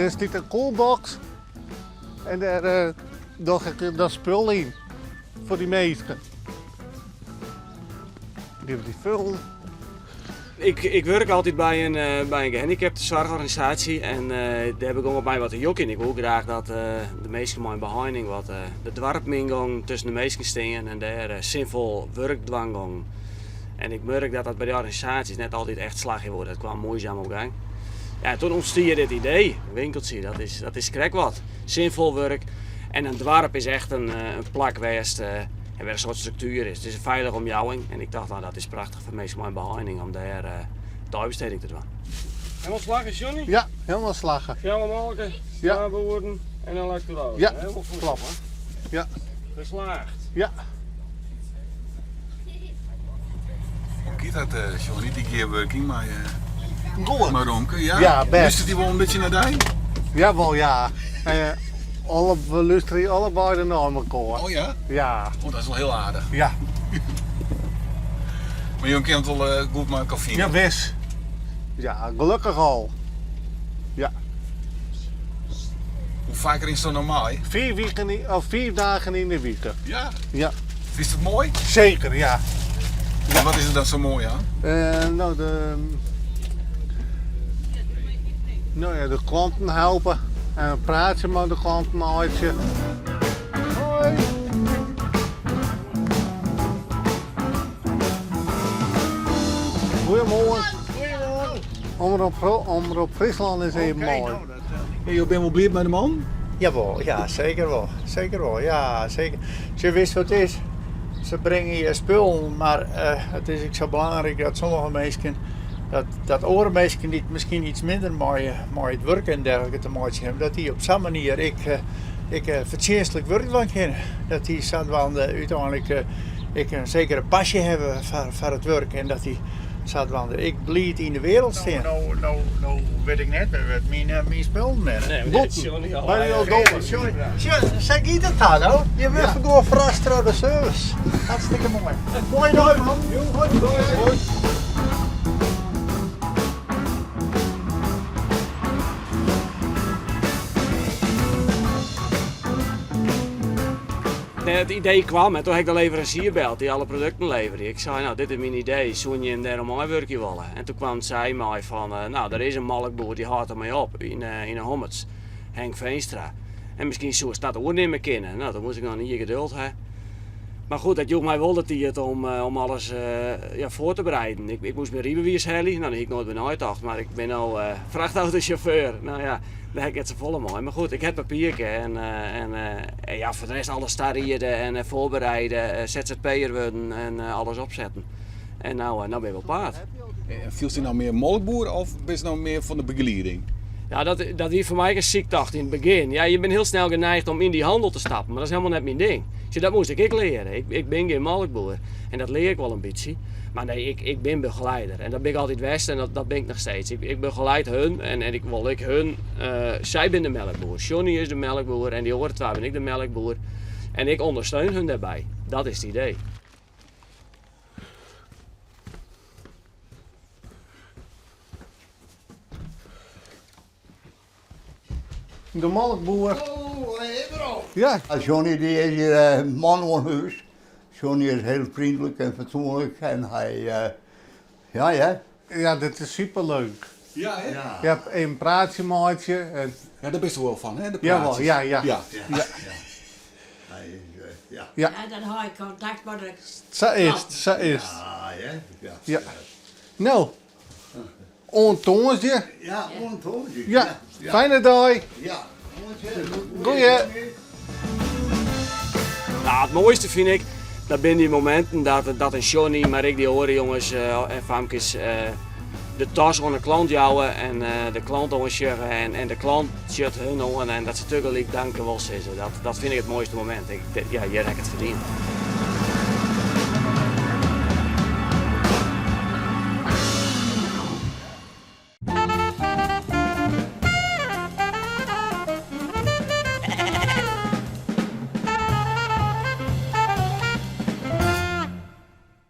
Dêr stiet in koelboks en dêr doch ik dat spul yn foar dy minsken. Geef die vullen. Ik, ik wurk altyd by in, by in gehandicaptensoarchorganisaasje en dêr begûn op my wat te jokjen. Ik woe graach dat de minsken mei in beheining wat de doarpen yngongen, tusken de minsken stean en dêr sinfol wurk dwaan gongen. En ik murk dat dat by dy organisaasjes net altyd echt slagje woe. Dat kwam muoisum op gang. Ja, toen ûntstie dit idee, in winkeltsje, dat is, dat is krekt wat. Sinfol wurk en in doarp is echt in, in plak wêr'tst wêr in soart struktuer is. It is in feilige omjouwing en ik tocht, no, dat is prachtich foar minsken mei in beheining om dêr deibesteding te dwaan. Helemaal slagge, Johnny? Ja, helemaal slagge. Fjouwer molke, twa boeren en in lactulose. Ja, Helemaal goed, klopt. man. Ja. Geslaagd. Ja. Hoe giet dat, Johnny, dy gearwurking mei, Goed. mei Romke? Ja? Ja, best. Lústeret dy wol in bytsje nei dy? Jawol, ja. Alle, we lústerje allebeide nei mekoar. Oh ja? Ja. Oh, dat is wol hiel aardich. Ja. Mar jo kinne it wol goed mei elkoar fine? Ja, wis. Ja, gelokkich al. Ja. Hoe faak rinsto no mei? Fiif wiken, of fiif dagen yn de wike. Ja? Ja. Fynst it moai? Seker, ja. En wat is der dan sa moai oan? No, de, no ja, de klanten helpe en in praatsje mei de klanten meitsje. Hoi! Goeiemoarn. Goeiemoarn. Omrop, Omrop Fryslân is even moai. Ja, jo binne wol bliid mei de man? Jawol, ja, seker wol. Seker wol, ja, seker. Sjoch, witst wat it is? Se bringe je spullen, mar it is ek sa belangryk dat sommige minsken, dat, dat oare minsken dy't miskien iets minder mei, mei it wurk en dergelike te meitsjen hawwe, dat dy op sa'n manier ek, ek fertsjinstlik wurk dwaan kinne. Dat dy sadwaande úteinlik ek in sekere pasje hawwe foar, foar it wurk en dat dy sadwaande ek bliid yn de wereld stean. No, no, no wit ik net mear wêr't myn, myn spullen binne. Nee, Bûten, by de doar. Sjoch, sa giet it dan, no. Je wurdt gewoan ferrast troch de service. Hartstikke moai. Moaie dei, man. Hoi. Hoi. It idee kwam en toen ha ik de leveransier beld dy't alle produkten levere. Ik sei, no, dit is myn idee, soene jim dêroan meiwurkje wolle? En toen kwam sy mei fan, no, der is in molkboer dy hâldt dermei op yn 'e Hommerts, Henk Veenstra. En miskien soest dat oernimme kinne. No, dan moast ik noch in jier geduld ha. Mar goed, dat joech my wol de tiid om, om alles ja, foar te bereiden. Ik, ik moast myn rydbewiis helje, no, dêr hie ik noait by neitocht, mar ik bin no frachtautochauffeur. No ja, dêr ha ik net safolle mei. Mar goed, ik ha it papierke en, en, en ja, foar de rest alles tariede en foarbereide, ZZP'er wurden en alles opsetten. En no, no binne we op paad. En fielst dy no mear molkboer of bist no mear fan de begelieding? Ja, dat, dat wie foar my ek in syktocht yn it begjin. Ja, je binne hiel snel geneigd om yn dy hannel te stappen, mar dat is helemaal net myn ding. Sjoch, dat moast ik ek leare. Ik, ik bin gjin molkboer en dat lear ik wol in bytsje. Mar nee, ik, ik bin begeleider en dat bin ik altyd west en dat, dat bin ik noch steeds. Ik, ik begeleid hun en, en ik wol ek hun, sy binne de melkboer. Johnny is de melkboer en dy oare twa binne ek de melkboer. En ik ûndersteun hun dêrby. Dat is it idee. De molkboer. Oh, hey bro. Ja. Johnny die is hier man oan hûs. Johnny is heel vriendelijk en fatsoenlijk en hij, ja, ja. Ja, dit is superleuk. Ja, hè? Ja. Je hebt even een praatsje meitsje en Ja, dêr bist wol fan, hè? De Jawel, praatsjes. ja, ja. Ja. Ja. Hij is, ja. Ja. Ja, dan ha ik kontakt mei de Sa is it, sa is it. Ja, ja. Ja. Ja. No, oant tongersdei. Ja, oant tongersdei. Ja, fijne dei. Ja. Goeie. Nou, it moaiste fyn ik, dat binne dy mominten dat, dat in Johnny, mar ek dy oare jonges en famkes de tas oan de klant jouwe en de klant oansjogge en, en de klant sjocht hun oan en dat se tagelyk dankewol sizze. Dat, dat fyn ik it moaiste momint. Ik, ja, hjir ha ik it ferdiend.